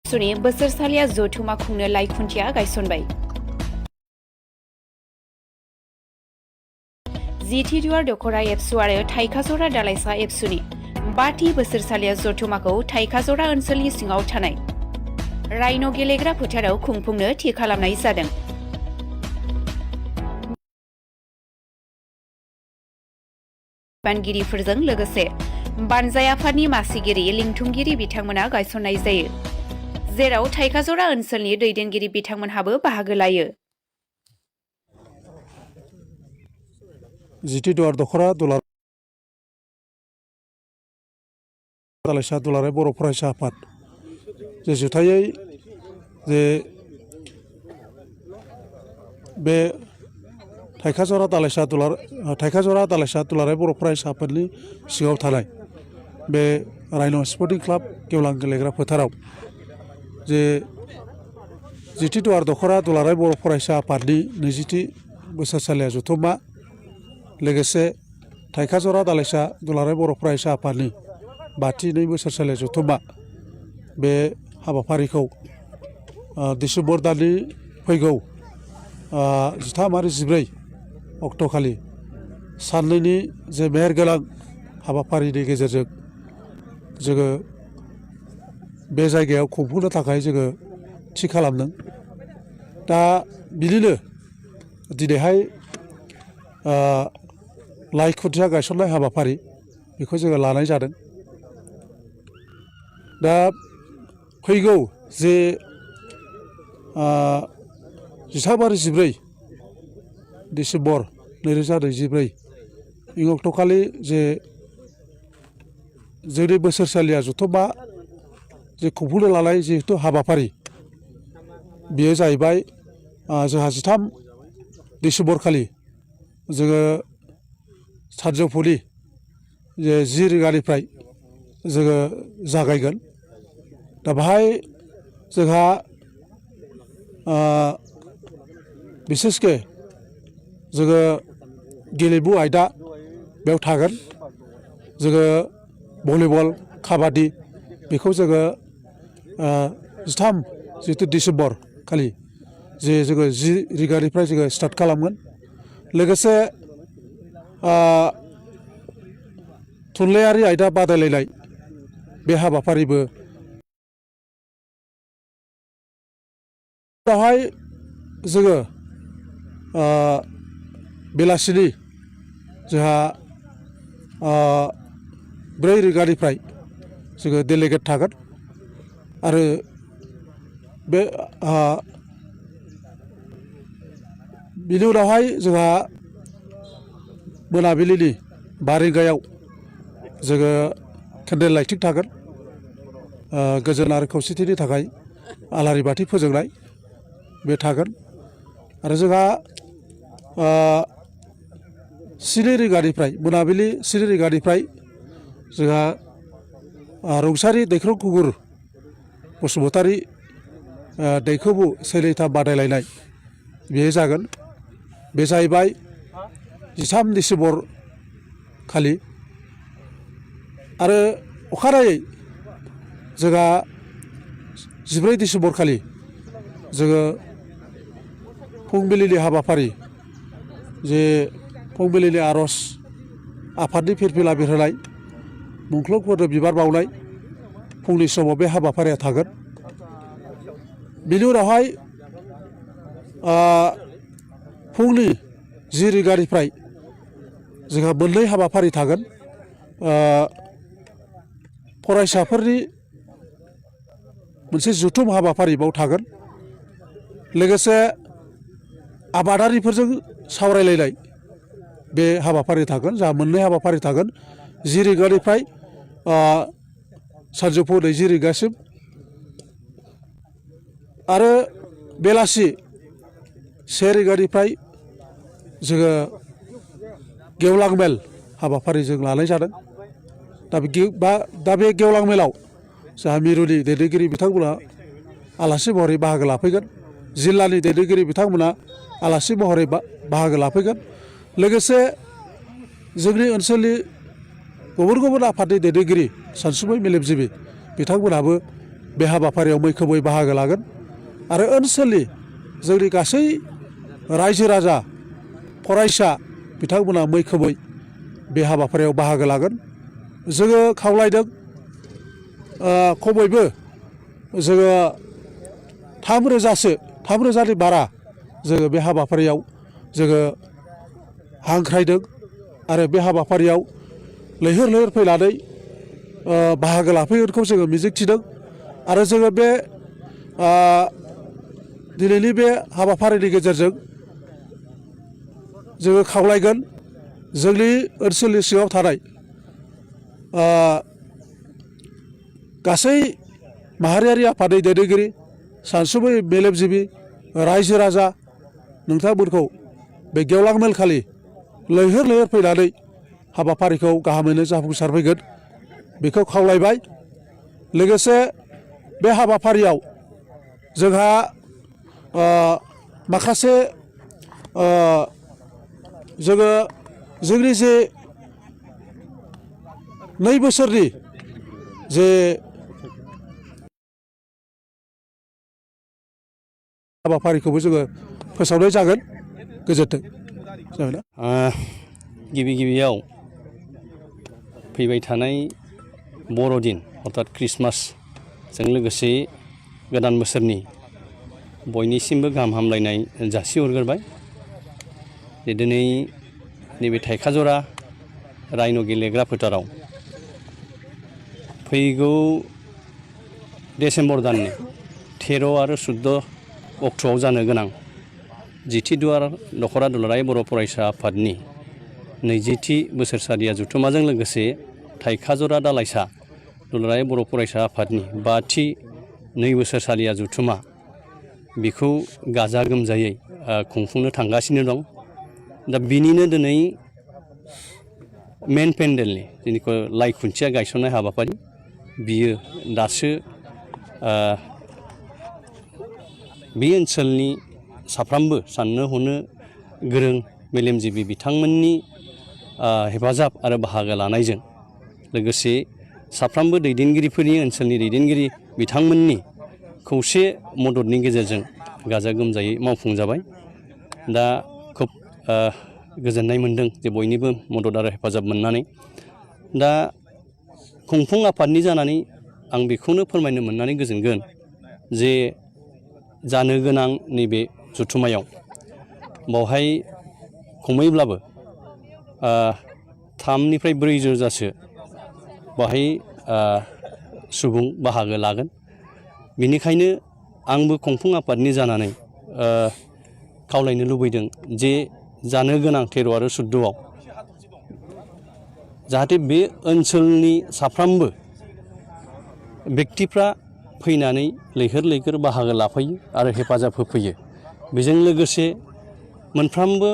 सुनि बोसोरसालिया जथुमा खुंनो लाइ खुन्थिया गायसनबाय। जिथिदुवार दखरा एबसु आरो थाइखाजरा दालाइसा एबसुनि 5थि बोसोरसालिया जथुमाखौ थाइखाजरा ओनसोलनि सिङाव थानाय राइन' गेलेग्रा फोथाराव खुंफुंनो थि खालामनाय जादों। बानगिरिफोरजों लोगोसे बानजाय आफादनि मासिगिरि लिंथुमगिरि बिथांमोना गायसननाय जायो, जेराव थाइखाजरा ओनसोलनि दैदेनगिरि बिथांमोनहाबो बाहागो लायो। जिथिदुवार दखरा दालाइसा दुलाराय बर' फरायसा आफाद जे जुथायै जे बे थाइखाजरा दालाइसा दुलाराय बर' फरायसा आफादनि सिङाव थानाय बे राइन' स्पर्टिं क्लाब गेवलां गेलेग्रा फोथाराव जे जिथिदुवार दखरा दुलाराय बर' फरायसा आफादनि 20थि बोसोरसालिया जथुमा लोगोसे थाइखाजरा दालाइसा दुलाराय बर' फरायसा आफादनि 5थि बोसोरसालिया जथुमा बे हाबाफारिखौ डिसेम्बर दाननि फैगौ 13 आरो 14 अक्ट'खालि साननैनि जे मेहेरगोनां हाबाफारिनि गेजेरजों जोङो बे जायगायाव खुंफुंनो थाखाय जोङो थि खालामदों। दा बिदिनो दिनैहाय लाइ खुन्थिया गायसननाय हाबाफारि बेखौ जोङो लानाय जादों। दा फैगौ जे 13 आरो 14 डिसेम्बर 2024 इं अक्ट'खालि जे जोंनि बोसोरसालिया जथुमा जे खुंफुंनो लानाय जिहेतु हाबाफारि बेयो जाहैबाय जोंहा 13 डिसेम्बर खालि जोङो सानजौफुनि जे 10 रिंगानिफ्राय जोङो जागायगोन। दा बाहाय जोंहा बिसेसके जोङो गेलेमु आयदा बेयाव थागोन। जोङो भलिबल काबादि बेखौ जोङो 13 जिथु डिसेम्बर खालि जे जोङो 10 रिंगानिफ्राय जोङो स्टार्ट खालामगोन। लोगोसे थुनलाइयारि आयदा बादायलायनाय बे हाबाफारिबो बेवहाय जोङो बेलासिनि जोंहा 4 रिंगानिफ्राय जोङो डेलिगेट थागोन आरो बे बिनि उनावहाय जोंहा मोनाबिलिनि 5 रिंगायाव जोङो केन्डेल लाइटिं थागोन। गोजोन आरो खौसेथिनि थाखाय आलारि बाथि फोजोंनाय बे थागोन आरो जोंहा 7 रिंगानिफ्राय मोनाबिलि 7 रिंगानिफ्राय जोंहा रुंसारि दैख्रं खुंगुर बसुमतारी दैखोबु सैलेथा बादायलायनाय बेयो जागोन। बे जाहैबाय 13 डिसेम्बर खालि आरो अखानायै जोंहा 14 डिसेम्बर खालि जोङो फुंबिलिनि हाबाफारि जे फुंबिलिनि आर'ज आफादनि फिरफिला बिरहोनाय मुंख्लंफोरनो बिबार बावनाय फुंनि समाव बे हाबाफारिया थागोन। बिनि उनावहाय फुंनि 10 रिंगानिफ्राय जोंहा मोननै हाबाफारि थागोन। फरायसाफोरनि मोनसे जथुम हाबाफारि बाव थागोन। लोगोसे आबादारिफोरजों सावरायलायनाय बे हाबाफारि थागोन। जोंहा मोननै हाबाफारि थागोन 10 रिंगानिफ्राय सानजौफु 20 रिंगासिम आरो बेलासि 1 रिंगानिफ्राय जोङो गेवलां मेल हाबाफारि जों लानाय जादों। दा बे गेवलां मेलाव जोंहा मिरुनि दैदेनगिरि बिथांमोना आलासि महरै बाहागो लाफैगोन। जिल्लानि दैदेनगिरि बिथांमोना आलासि महरै बाहागो लाफैगोन। लोगोसे जोंनि ओनसोलनि गुबुन गुबुन आफादनि दैदेनगिरि सानसुमै मेलेमजिबि बिथांमोनाबो बे हाबाफारियाव मैखोमै बाहागो लागोन आरो ओनसोलनि जोंनि गासै रायजो राजा फरायसा बिथांमोना मैखोमै बे हाबाफारियाव बाहागो लागोन। जोङो खावलायदों खमैबो जोङो 3,000नि बारा जोङो बे हाबाफारियाव जोङो हांख्रायदों आरो बे हाबाफारियाव लैहोर लैहोर फैनानै बाहागो लाफैगोनखौ जोङो मिजिंथिदों आरो जोङो बे दिनैनि बे हाबाफारिनि गेजेरजों जोङो खावलायगोन जोंनि ओनसोलनि सिङाव थानाय गासै माहारियारि आफादनि दैदेनगिरि सानसुमै मेलेमजिबि रायजो राजा नोंथांमोनखौ बे गेवलां मेल खालि लैहोर लैहोर फैनानै हाबाफारिखौ गाहामैनो जाफुंसारफैगोन बेखौ खावलायबाय। लोगोसे बे हाबाफारियाव जोंहा माखासे जोङो जोंनि जे 2 बोसोरनि जे हाबाफारिखौबो जोङो फोसावनाय जागोन। गोजोन्थों। गिबियाव फैबाय थानाय बर'दिन अर्थात ख्रिस्टमासजों लोगोसे गोदान बोसोरनि बयनिसिमबो गाहाम हामलायनाय जासिहरग्रोबाय। दिनै नैबे थाइखाजरा राइन' गेलेग्रा फोथाराव फैगौ डिसेम्बर दाननि 13 आरो 14 अक्ट'आव जानो गोनां जिथिदुवार दख'रा दुलाराय बर' फरायसा आफादनि 20थि बोसोरसालिया जथुम्माजों लोगोसे थाइखाजरा दालाइसा दुलाराय बर' फरायसा आफादनि 5थि 2 बोसोरसालिया जथुम्मा बेखौ गाजा गोमजायै खुंफुंनो थांगासिनो दं। दा बिनिनो दिनै मेन पेन्डेलनि जेनिखौ लाइ खुन्थिया गायसननाय हाबाफारि बियो दासो बे ओनसोलनि साफ्रोमबो साननो हनो गोरों मेलेमजिबि बिथांमोननि हेफाजाब आरो बाहागो लानायजों लोगोसे साफ्रोमबो दैदेनगिरिफोरनि ओनसोलनि दैदेनगिरि बिथांमोननि खौसे मददनि गेजेरजों गाजा गोमजायै मावफुंजाबाय। दा खोब गोजोननाय मोनदों जे बयनिबो मदद आरो हेफाजाब मोननानै। दा खुंफुं आफादनि जानानै आं बेखौनो फोरमायनो मोननानै गोजोनगोन जे जानो गोनां नैबे जथुम्मायाव बावहाय खमैब्लाबो 3निफ्राय 4 रोजासो बाहाय सुबुं बाहागो लागोन। बेनिखायनो आंबो खुंफुं आफादनि जानानै खावलायनो लुबैदों जे जानो गोनां 13 आरो 14आव जाहाथे बे ओनसोलनि साफ्रोमबो बेक्तिफ्रा फैनानै लैहोर लैहोर बाहागो लाफैयो आरो हेफाजाब होफैयो। बेजों लोगोसे मोनफ्रोमबो